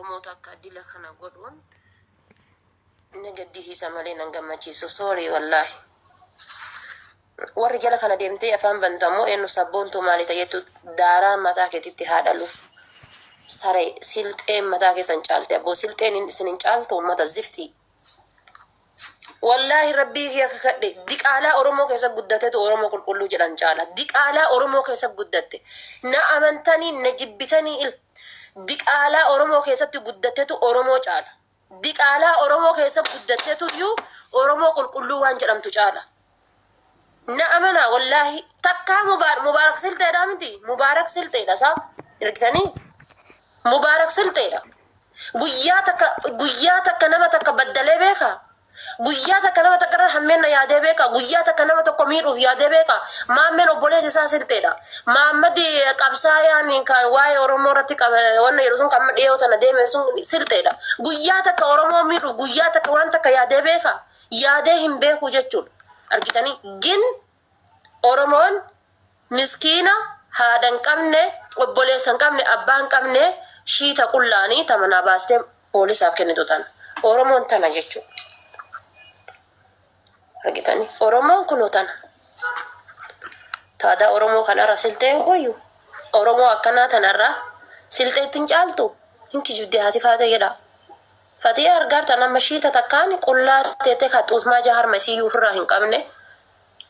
Oromoo takka dila kana godhuun na gaddisiisa malee nan gammachiisu. Sorry wallaahi. Warri jala kana deemtee afaan bantu ammoo eenyu sabboontuu maali ta'eettu daaraa mataa keetitti haa dhalu. Saree silxeen mataa keessan caalte abboo silxeen isin hin caaltu uummata zifxii. Wallaahi rabbii kiyya kakadhe diqaalaa Oromoo keessa guddatetu Oromoo qulqulluu jedhan caala. Diqaalaa Oromoo keessa guddatte. Na amantanii na jibbitanii il. Diqaalaa Oromoo keessatti guddatetu Oromoo caala. Diqaalaa Oromoo keessa guddatetu iyyuu Oromoo qulqulluu waan jedhamtu caala. Na amanaa wallaahi takkaa mubaarak silxeedha miti mubaarak silxeedha isaa argitanii mubaarak silxeedha. Guyyaa takka guyyaa takka nama takka baddalee beekaa? Guyyaa takka nama takka irra hammeenna yaadee beekaa? Guyyaa takka nama tokko miidhuuf yaadee beekaa? Maammeen obboleessi isaa silxeedha. Maammad qabsaayaan kan waa'ee Oromoo irratti wanna jedhu sun kan amma dhiyoo tana deeme sun silxeedha. Guyyaa takka Oromoo miidhuuf guyyaa takka waan takka yaadee beekaa? Yaadee hin beeku jechuudha. Argitanii? Gin Oromoon miskiina haadha hin qabne, obboleessa hin qabne, abbaa hin qabne shiita qullaanii ta manaa baastee poolisaaf kennitu tana. Oromoon tana jechuudha. Argitanii? Oromoon kunoo tana. Taadaa Oromoo kanarra silxee wayyu. Oromoo akkanaa tanarra silxee ittiin caaltu hin kijibdee haati faatee jedha. Fatiyaa argaartan amma shiita takkaan qullaa teettee ka xuutmaa harma isiiyyuu ofirraa hin qabne.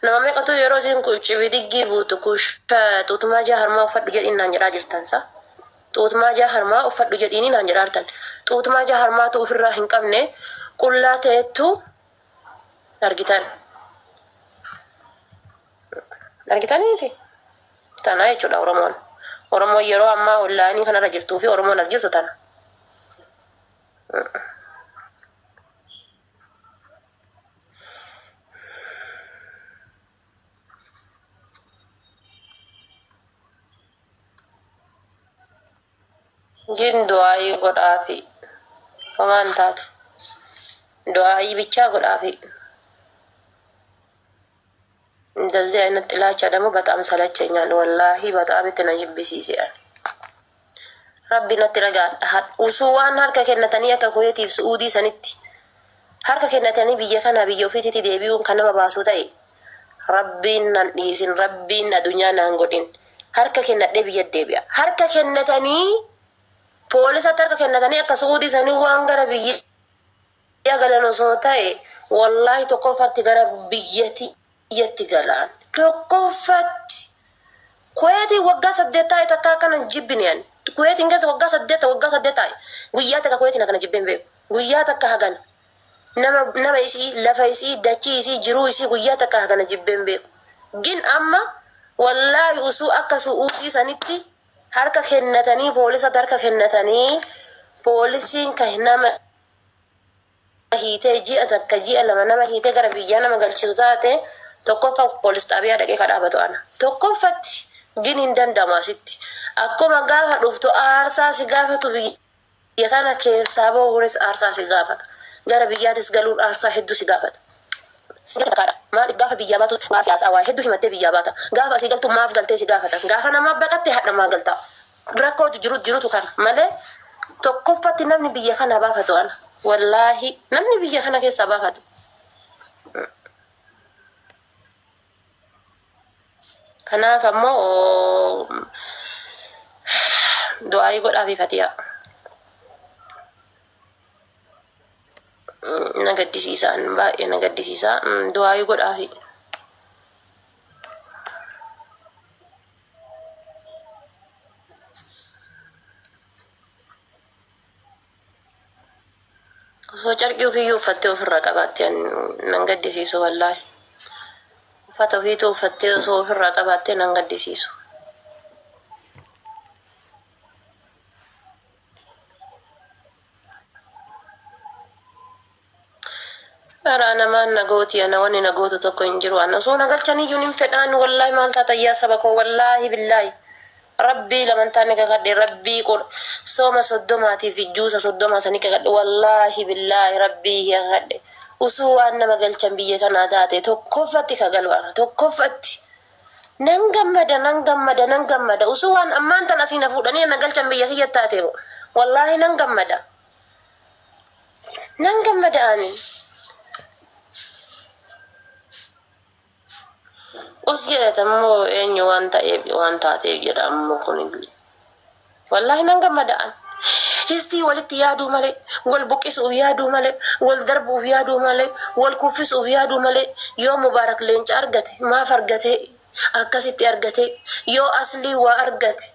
Nama meeqatu yeroo isin cibidiggii buutu kusha xuutmaa jaa harmaa uffadhu jedhiin naan jedhaa jirtan sa. Xuutmaa jaa harmaa uffadhu jedhiini naan jedhaa jirtan. Xuutmaa jaa harmaatu ofirraa hin qabne qullaa teettu argitan. Argitaniiti? Tana jechuudha Oromoon. Oromoon yeroo ammaa onlaayinii kanarra jirtuu fi Oromoon as jirtu tana. Gin du'aayii godhaafi. Homaan taatu. Du'aayii bichaa godhaafi. እንደዚህ አይነት ጥላቻ ደግሞ በጣም ሰለቸኛል። ወላሂ በጣም itti na jibbisiise ani. Rabbi natti ragaadha. Usuu waan harka kennatanii akka Kuweetiif Su'uudii sanitti harka kennatanii biyya kana biyya ofiititti deebi'uun kan nama baasu ta'e Rabbiin nan dhiisin, Rabbiin addunyaa naan godhin. Harka kennadhee biyya deebi'a. Harka kennatanii poolisatti harka kennatanii akka Su'uudii sanii waan gara biyya galan osoo ta'e wallaahi tokkoffatti gara biyyatti galaan. Tokkoffatti Kuweetiin waggaa 8 taa'e takka akkana hin jibbine ani. Kuweetiin keessa waggaa 8 waggaa 8 taa'e. Guyyaa takka Kuweetiin akkana jibbeen beeku. Guyyaa takka hagana. Nama nama isii, lafa isii, dachii isii, jiruu isii guyyaa takka hagana jibbeen beeku. Gin amma wallaahi usuu akka su'uudii sanitti harka kennatanii poolisatti harka kennatanii poolisiin kan nama hiitee ji'a takka ji'a lama nama hiitee gara biyyaa nama galchisu taate tokkoffaa poolis xaabiyaa dhaqee ka dhaabatu ana. Tokkoffatti gin hin danda'amu asitti. Akkuma gaafa dhuftu aarsaa si gaafatu biyya kana keessaa bahuunis aarsaa si gaafata. Gara biyyaatis galuun aarsaa hedduu si gaafata. Maaliif gaafa biyyaa baatu waa siyaasaa waa hedduu himattee biyyaa baata. Gaafa asii galtu maaf galtee si gaafata. Gaafa namaa baqatte hadha maa galta. Rakkootu jiru jirutu kana malee tokkoffatti namni biyya kana baafatu ana. Wallaahi namni biyya kana keessaa baafatu. Kanaaf ammoo du'aayii godhaafi Fatiyaa. Na gaddisiisaan baay'ee na gaddisiisa. Du'aayii godhaafi. Osoo carqii ofiiyyuu uffattee ofirraa qabaatte nan gaddisiisu wallaahi. Uffata ofiitu uffattee osoo ofirraa qabaatte nan gaddisiisu. Karaa namaan na gooti ana wanni na gootu tokko hin jiru ana osoo na galchaniyyuu nin fedhaan wallaahi maal taata yaa saba koo wallaahi billaahi rabbii lamantaan ni kakadhe rabbii qor sooma 30 fi juusa 30 sanii kakadhe wallaahi billaahi rabbii kakadhe usuu waan nama galchan biyya kanaa taate tokkoffatti kagalu ana tokkoffatti nan gammada nan gammada nan gammada usuu waan ammaan tan asii na fuudhanii na galchan biyya kiyya taate Wallaahi nan gammada. Nan gammada ani. Us jedhata immoo eenyu waan ta'eef waan taateef jedha ammoo kunillee. Wallaahi nan gammada ani. Histii walitti yaaduu malee, wal buqqisuuf yaaduu malee, wal darbuuf yaaduu malee, wal kuffisuuf yaaduu malee, yoo Mubaarak leenca argate maaf argatee akkasitti argatee, yoo Aslii waa argate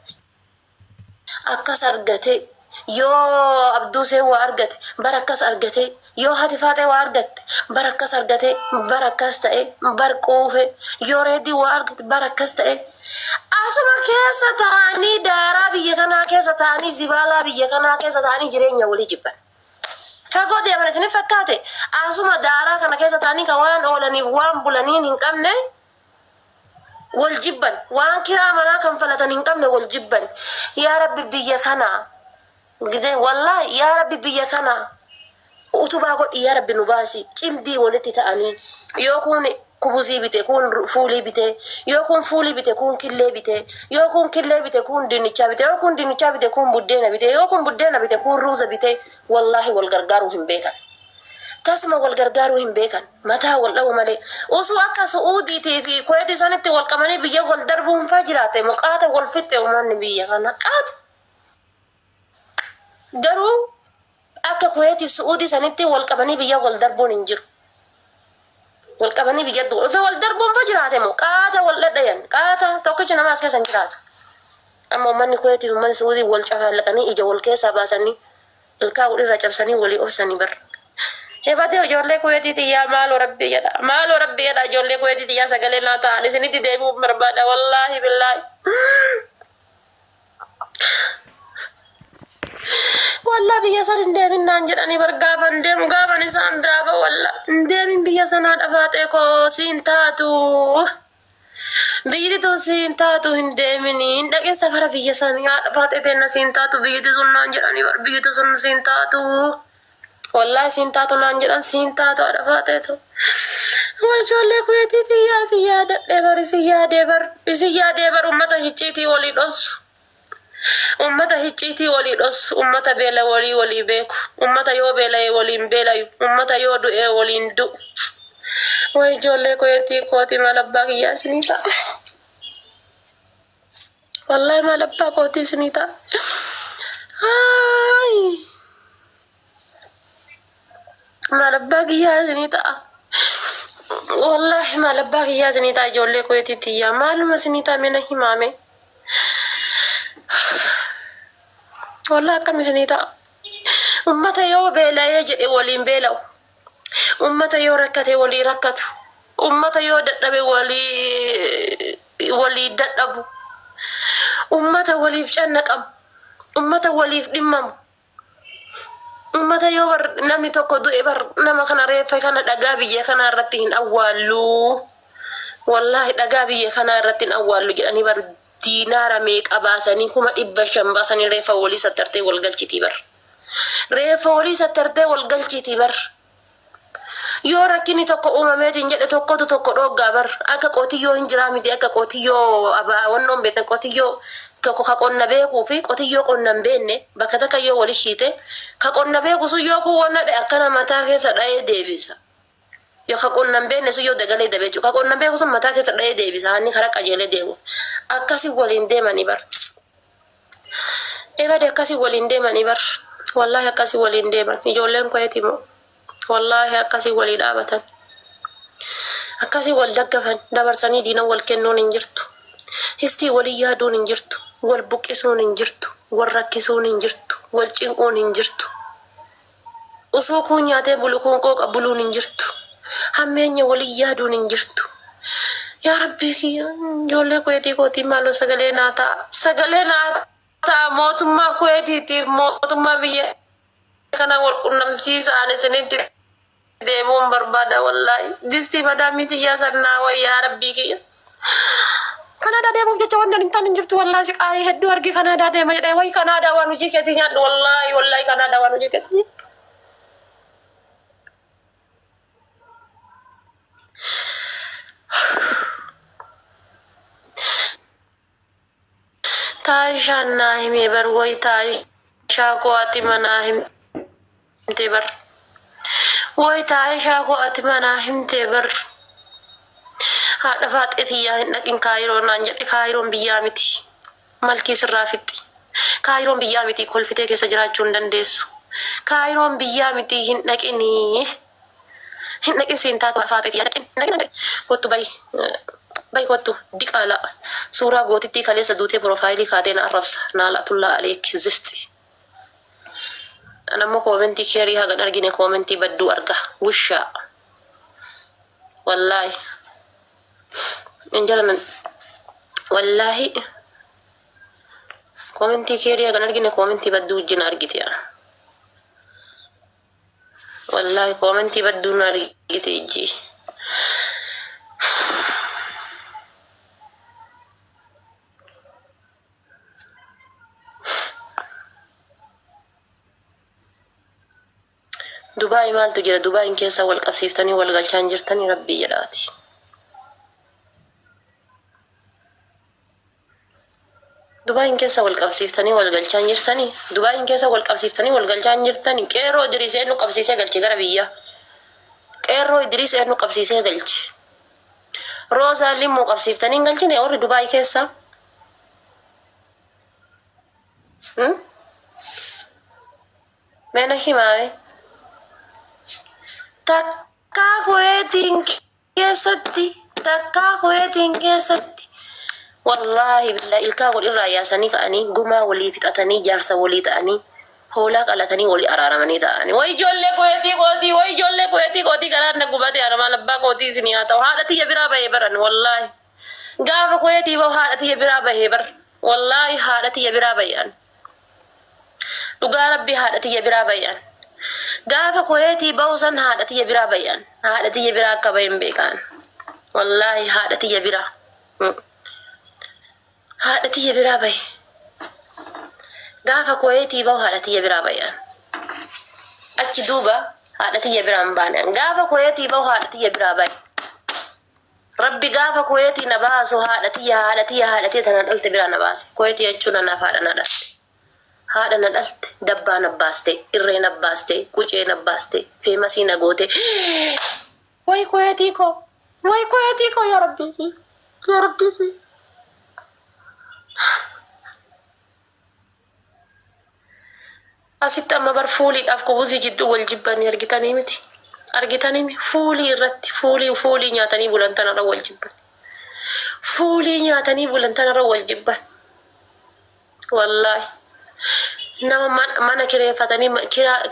akkas argatee, yoo Abduuseen waa argate bar akkas argatee, yoo Hati Faaxee waa argatte bar akkas argatee, bar akkas ta'e, bar quufe, yoo Reedii waa argate bar akkas ta'e. Asuma keessa ta'anii daaraa biyya kanaa keessa ta'anii zibaalaa biyya kanaa keessa ta'anii jireenya walii jibban. Fagoo deeman isinif fakkaate asuma daaraa kana keessa ta'anii kan waan oolaniif waan bulaniin hin qabne wal jibban, waan kiraa manaa kanfalatan hin qabne wal jibban. Yaa Rabbi biyya kana gidee wallaahi yaa Rabbi biyya kana utubaa godhi yaa Rabbi nu baasi. Cimdii walitti ta'anii yoo kuun kubuzii bite kuun fuulii bite, yoo kuun fuulii bite kuun killee bite, yoo kuun killee bite kuun dinnichaa bite, yoo kuun dinnichaa bite kuun buddeena bite, yoo kuun buddeena bite kuun ruuza bite. Wallaahi wal gargaaruu hin beekan. Tasuma wal gargaaruu hin beekan. Mataa wal dhawu malee. Osoo akka Su'uudiitii fi Kuweetii sanitti wal qabanii biyya wal darbuun faa jiraate muqaata wal fixxe uummanni biyya kana qaata. Garuu akka Kuweetii fi Su'uudii sanitti wal qabanii biyya wal darbuun hin jiru. Wal qabanii biyya osoo wal darbuun faa jiraate moo qaata wal dhadhayan qaata tokkichi nama as keessa hin jiraatu. Amma uummanni Kuweetii fi uummanni Su'uudii wal cafallaqanii ija wal keessaa baasanii ilkaan walirraa cabsanii walii obsanii bar. Hebatee ijoollee Kuweetii tiyyaa maaloo rabbii jedha. Maaloo rabbii jedha ijoollee Kuweetii tiyyaa sagalee naa ta'an isinitti deebi'uun barbaada wallaahi billaahi. Wallaa biyya san hin deemin naan jedhanii bar gaafan deemu gaafan isaan biraa ba'u wallaa hin deemin biyya sanaa dhafaaxee koo siin taatu. Biyyiti tun siin taatu hin deemini hin dhaqin safara biyya sanii haadha faaxee teenna siin taatu biyyiti sun naan jedhanii bar biyyiti sun siin taatu. Wallaahi siin taatu naan jedhan siin taatu haadha faaxee tu. Ijoollee kuweetii tiyyaa si yaadadhee bar isin yaadee bar isin yaadee bar ummata hicciitii walii dhossu. Ummata hicciitii walii dhossu, ummata beela walii walii beeku, ummata yoo beela'e waliin beelayu, ummata yoo du'e waliin du'u. Way ijoollee kuweetii kooti maal abbaa kiyyaa isinii ta'a. Wallahi maal abbaa kootii isinii ta'a. Haay. Maal abbaa kiyyaa isinii ta'a. Wallaahi maal abbaa kiyyaa isinii ta'a ijoollee kuweetii tiyyaa maaluma isinii ta'a mee na himaame. Wallaahi akkam isinii ta'a. Ummata yoo beela'ee jedhe waliin beela'u. Ummata yoo rakkate walii rakkatu. Ummata yoo dadhabe walii walii dadhabu. Ummata waliif cannaqamu. Ummata waliif dhimmamu. Ummata yoo bar namni tokko du'e bar nama kana reeffa kana dhagaa biyya kanaa irratti hin awwaallu. Wallaahi dhagaa biyya kanaa irratti hin awwaallu jedhanii bar diinaara meeqa baasanii 500,000 baasanii reeffa walii sattartee wal galchitii bar. Reeffa walii sattartee wal galchitii bar. Yoo rakkinni tokko uumameetiin jedhe tokkotu tokko dhooggaa bar. Akka qotiyyoo hin jiraa miti akka qotiyyoo wannoon beektan qotiyyoo tokko ka qonna beekuu fi qotiyyoo qonna hin beekne bakka takka yoo wali shiite ka qonna beeku sun yoo kun wanna dhaye akkana mataa keessa dhayee deebisa. Yoo ka qonna hin beekne sun yoo dagalee dabee jechuudha. Ka qonna beeku sun mataa keessa dhayee deebisa inni karaa qajeelee deemuuf. Akkasi waliin deemanii bar. Ebade akkasi waliin deemanii bar. Wallaahi akkasi waliin deeman. Ijoolleen koyeeti moo. Wallaahi akkasi walii dhaabatan. Akkasi wal daggafan dabarsanii diina wal kennuun hin jirtu. Histii walii yaaduun hin jirtu. Wal buqqisuun hin jirtu. Wal rakkisuun hin jirtu. Wal cinquun hin jirtu. Usuu kuun nyaatee bulu kuun qooqa buluun hin jirtu. Hammeenya walii yaaduun hin jirtu. Yaa Rabbii kiyya ijoollee kuweetii kootii maaloo sagalee naa ta'a. Sagalee naa ta'a mootummaa kuweetiitiif mootummaa biyya kana wal qunnamsiisaan isinitti deemuun barbaada wallaahi. Distii madaamii tiyyaa sannaa wayyaa yaa Rabbii kiyya. Kanaadaa deemuuf jecha wanni ani hin taane hin jirtu wallaahi siqaayii hedduu argee Kanaadaa deema jedhee wayi Kanaadaa waan hojii keetii nyaadhu wallaahi wallaahi Kanaadaa waan hojii keetii nyaadhu. Taayishaan naa himee bar wayi taayishaan. Shaakoo ati manaa himte bar. Way taa'ee shaakoo ati manaa himte bar. Haadha faaxee tiyyaa hin dhaqin Kaayiroo naan jedhe. Kaayiroon biyyaa miti. Malkii sirraa fixxi. Kaayiroon biyyaa miti, kolfitee keessa jiraachuu hin dandeessu. Kaayiroon biyyaa miti, hin dhaqinii. Hin dhaqin, siin taatu, haadha faaxee tiyyaa dhaqin hin dhaqin. Kottu bayi. Bayi kottu diqaala. Suuraa gootittii kaleessa duutee profile kaatee na arrabsa. Naalatullaa aleek zifti. Anammoo comment keerii hagan argine comment badduu arga. Wushaa. Wallaahi. Injala wallaahi comment keerii hagan argine comment badduu wajjin argite. Wallaahi comment badduu na argite ijji. Dubaay maaltu jira? Dubaayin keessa wal qabsiiftanii wal galchaa hin jirtanii, rabbii jedhaati. Dubaayin keessa wal qabsiiftanii wal galchaa hin jirtanii? Dubaayin keessa wal qabsiiftanii wal galchaa hin jirtanii? Qeerroo Idriis eenyu qabsiisee galche gara biyyaa? Qeerroo Idriis eenyu qabsiisee galche? Roozaa Limmoo qabsiiftanii hin galchine warri Dubaay keessa? Hmm? Meena himaame. Takkaa Kuweetiin keessatti, takkaa Kuweetiin keessatti, wallaahi billaa ilkaa wal irraa yaasanii ka'anii gumaa walii fixatanii jaarsa walii ta'anii hoolaa qalatanii walii araaramanii ta'anii. Way ijoollee Kuweetii kootii, way ijoollee Kuweetii kootii, garaan na gubate. Ana maal abbaa kootii isin haa ta'u, haadha tiyya biraa bahee baran. Wallaahi gaafa Kuweetii bahu haadha tiyya biraa bahee bar. Wallaahi haadha tiyya biraa bahee an. Dhugaa rabbii haadha tiyya biraa bahe an. Gaafa Kuweetii bahu san haadha tiyya biraa bahe an. Haadha tiyya biraa akka bahe hin beekaan. Wallaahi haadha tiyya biraa. Haadha tiyya biraa bahe. Gaafa Kuweetii bahu haadha tiyya biraa bahe an. Achi duuba haadha tiyya biraa hin baane an. Gaafa Kuweetii bahu haadha tiyya biraa bahe. Rabbi gaafa Kuweetii na baasu haadha tiyya, haadha tiyya, haadha tiyya tana dhalte biraa na baase. Kuweetii jechuun anaaf haadha na dhalte. Haadha na dhalte, dabbaa na baaste, irree na baaste, qucee na baaste, famous na goote. Way Kuweetii koo! Way Kuweetii koo, yaa Rabbii! Yaa Rabbii! Asitti amma bar fuuliidhaaf kubuzii jidduu wal jibbanii argitanii miti. Argitanii fuulii irratti fuulii fuulii nyaatanii bulan tanarra wal jibban. Fuulii nyaatanii bulan tanarra wal jibban. Wallaahi. Nama mana kireeffatanii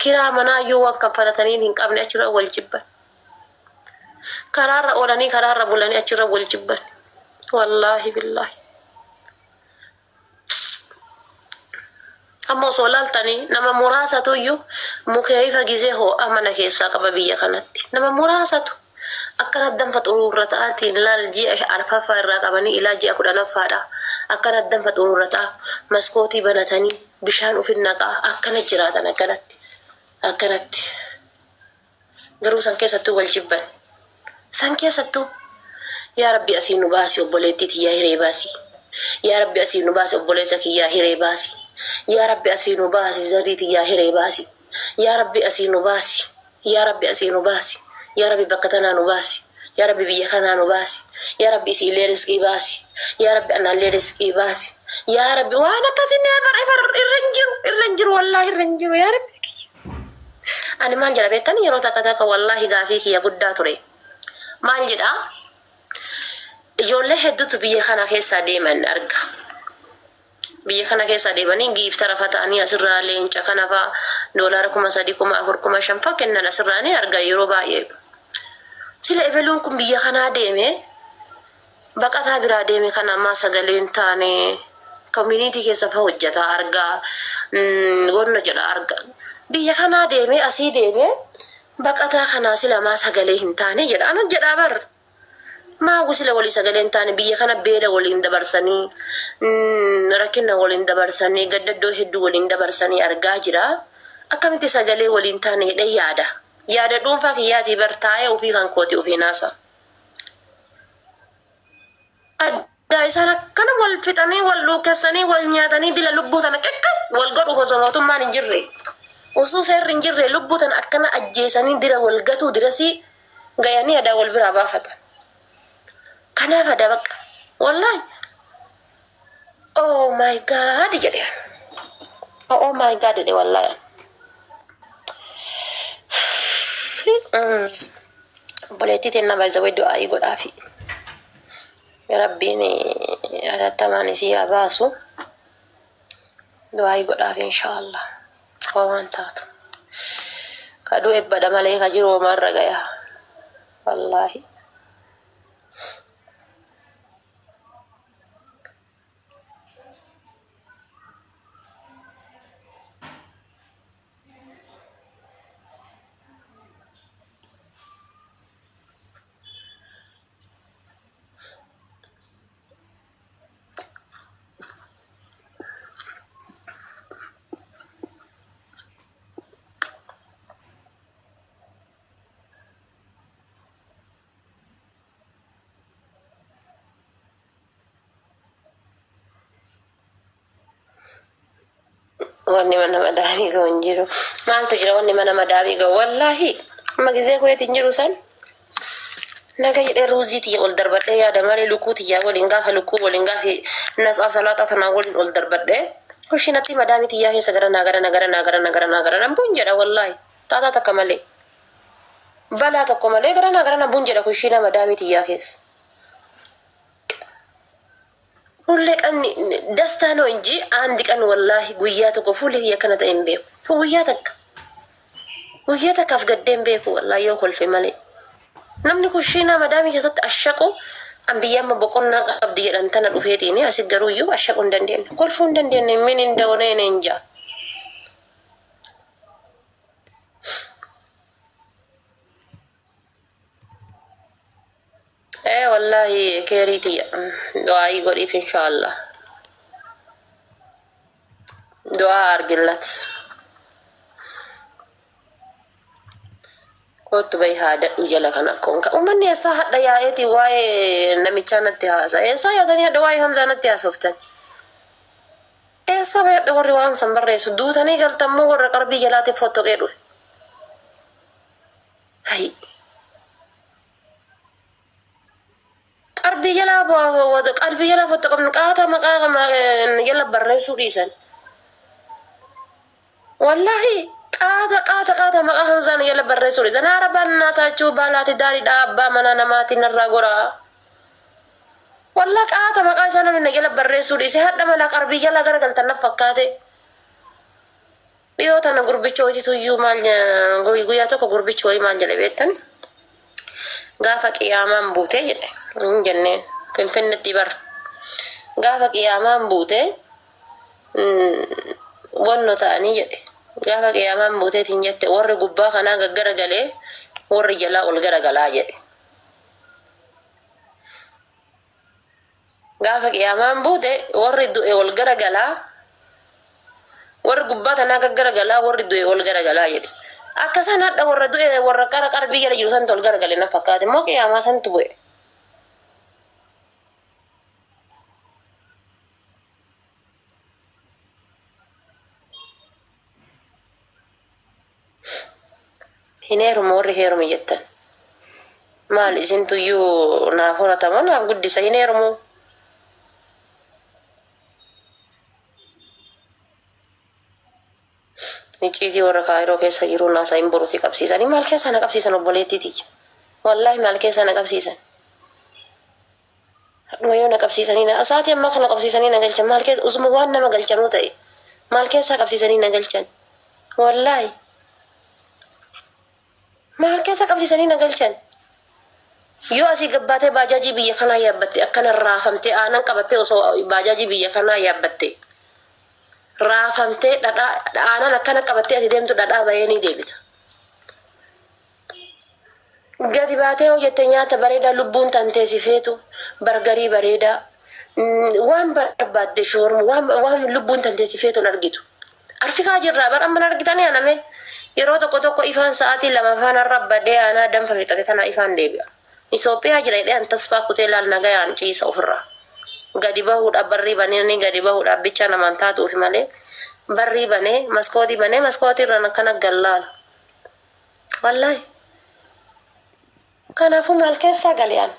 kiraa manaa iyyuu waan kanfalatanii hin qabne achirra wal jibban. Karaarra oolanii karaarra bulanii achirra wal jibban. Wallaahi billaahi. Amma osoo laaltanii nama muraasatu iyyuu mukeefa gizee ho'aa mana keessaa qaba biyya kanatti. Nama muraasatu akkana danfa xuruurra ta'aatiin laal, ji'a arfaffaa irraa qabanii ilaa ji'a 10ffaadha. Akkana danfa xuruurra ta'a, maskootii banatanii bishaan ufin naqaa akkana jiraatan, akkanatti akkanatti. Garuu san keessattuu wal jibban. San keessattuu, yaa Rabbi asii nu baasi, obboleettii tiyyaa hiree baasi. Yaa Rabbi asii nu baasi, obboleessa kiyyaa hiree baasi. Yaa Rabbi asii nu baasi, zarii tiyyaa hiree baasi. Yaa Rabbi asii nu baasi. Yaa Rabbi asii nu baasi. Yaa Rabbi bakka tanaa nu baasi. Yaa Rabbi biyya kanaa nu baasi. Yaa Rabbi isiillee riskii baasi. Yaa Rabbi anaallee riskii baasi. Yaa Rabbi, waan akkasii never ever irra hin jiru, irra hin jiru, wallaahi irra hin jiru, yaa Rabbi kiyya. Ani maal jedha beektan? Yeroo takka takka wallaahi gaafii kiyya guddaa ture. Maal jedhaa? Ijoollee hedduutu biyya kana keessaa deeman arga. Biyya kana keessaa deemanii giiftara fa ta'anii asirraa leenca kana fa doolaara 3000, 4000, 5000 fa kennan asirraa ni arga yeroo baay'ee. Sila ebeluun kun biyya kanaa deeme, baqataa biraa deeme, kana ammaa sagalee hin taane, community keessa fa hojjetaa argaa, wanna jedha arga. Biyya kanaa deeme, asii deeme, baqataa kanaa sila maa sagalee hin taane jedha. Ana jedhaa bar. Maa sila walii sagalee hin taane? Biyya kana beela waliin dabarsanii, rakkina waliin dabarsanii, gaddaddoo hedduu waliin dabarsanii argaa jira. Akkamitti sagalee waliin taane jedhee yaada. Yaada dhuunfaa kiyyaatii bar, taa'ee ofii kan kooti ofii naasa. Yaa isaan akkana wal fixanii wal dhuukkessanii wal nyaatanii dila lubbuu tana qiqqi wal godhu osoo mootummaan hin jirre. Osoo seerri hin jirre lubbuu tana akkana ajjeesanii dira wal gatuu dirasii gayanii adaa wal biraa baafatan. Kanaaf adaa bakka. Wallaahi. Oh my God jedhe. Oh my God jedhe wallaahi. Obboleettii teenna baay'ee du'aayii godhaafi. Rabbiin hatattamaan isii haa baasu. Du'aayii godhaaf inshaallah. Waan taatu. Ka du'e bada malee ka jiru homaarra gaya. Wallaahi. Wanni mana madaamii ga'u hin jiru. Maaltu jira wanni mana madaamii ga'u? Wallaahi amma gizee kuweet hin jiru san. Naga jedhee ruuzii tiyya ol darbadhee yaada malee lukkuu tiyyaa waliin gaafa lukkuu waliin gaafi natsaa salaaxaa tanaa waliin ol darbadhee kushiinatti madaamii tiyyaa keessa gara naa gara na gara naa gara na gara naa gara na bun jedha wallaahi taataa takka malee balaa tokko malee gara naa gara na bun jedha kushiina madaamii tiyyaa keessa. ሁሌ ቀን ደስታ ነው እንጂ አንድ ቀን ወላሂ ጉያ tokko fuulli kiyya akkana ta'e hin beeku. Guyyaa takka. Guyyaa takkaaf gaddee hin beeku wallaahi yoo kolfe malee. Namni kushiinaa madaamii keessatti ashaqu an biyya amma boqonnaa qabdi jedhan tana dhufeetiin asi garuu iyyuu ashaquu hin dandeenye. Kolfuu hin dandeenye min hin dawnee hin jaa. Ee wallaahi keerii tiyya. Du'aayii godhiif inshaallah. Du'aa argillat. Kootu bahi haadadhu jala kana akkoon ka uummanni eessaa hadha yaa'eeti waa'ee namichaa natti haasa. Eessaa yaatanii hadha waa'ee Hamzaa natti haasoftan. Eessaa bayadha warri waan san barreessu duutanii galtammoo warra qarbii jalaatiif fottoqee dhufe. Hayi. Qarbii jalaa qalbii jalaa fottoqamnu qaata maqaa jala barreessuu dhiisan. Wallaahi qaata qaata qaata maqaa Hamzaan jala barreessuu dhiisan. Haara baannaa baalaati daariidha abbaa mana namaatiin narraa goraa. Wallaa qaata maqaa isaa namni jala barreessuu dhiise hadha mala qarbii jala garagaltan na fakkaate. Dhiyoo tana gurbicha wayiitu iyyuu maal guyyaa tokko gurbicha wayii maal jedhe beektan gaafa qiyaamaan buutee jedhe hin jenneen finfinnetti bar gaafa qiyaamaan buutee wanno ta'anii jedhe gaafa qiyaamaan buuteetiin jette warri gubbaa kanaa gaggaragalee warri jalaa ol garagalaa jedhe. Gaafa qiyaamaan buute warri du'e ol garagalaa warri gubbaa tanaa gaggaragalaa warri du'e ol garagalaa jedhe. Akka san hadha warra du'e warra qara qarbii jala jiru santu ol garagale na fakkaate immoo qiyaamaa santu bu'e. Hin heerumu warri heerumu jettan. Maal isintu iyyuu naaf horatamoo naaf guddisa hin heerumu. Icciitii warra kaayiroo keessa jiru naasaa hin boru si qabsiisanii maal keessa na qabsiisan obboleettii tiyya. Wallaahi maal keessa na qabsiisan. Hadhuma yoo na qabsiisanii na sa'aatii ammaa kana qabsiisanii na galchan maal keessa usuma waan nama galchanuu ta'e maal keessaa qabsiisanii na galchan. Wallaahi maal keessa qabsiisanii na galchan. Yoo asii gabbaatee baajaajii biyya kanaa yaabbatte akkana raafamtee aanan qabattee osoo baajaajii biyya kanaa yaabbatte raafamtee dhadhaa aanan akkana qabattee asii deemtu dhadhaa bahee ni deebita. Gadi baatee hoo jette nyaata bareedaa lubbuun tantee si feetu bargarii bareedaa waan barbaadde shoormu waan lubbuun tantee si feetu hin argitu. Arfikaa jirraa bar amma argitanii aname yeroo tokko tokko ifaan sa'aatii lama faana rabbadee aanaa danfa fixate tana ifaan deebi'a. Itoophiyaa jira jedhee an tasfaa kutee laal nagayaan ciisa ofirraa. Gadi bahuudhaaf barrii banee gadi bahuudhaaf bicha namaan taatuufi malee barrii banee maskootii banee maskootii irraan akkana gallaala. Wallaahi. Kanaafuu maal keessaa galiyaan?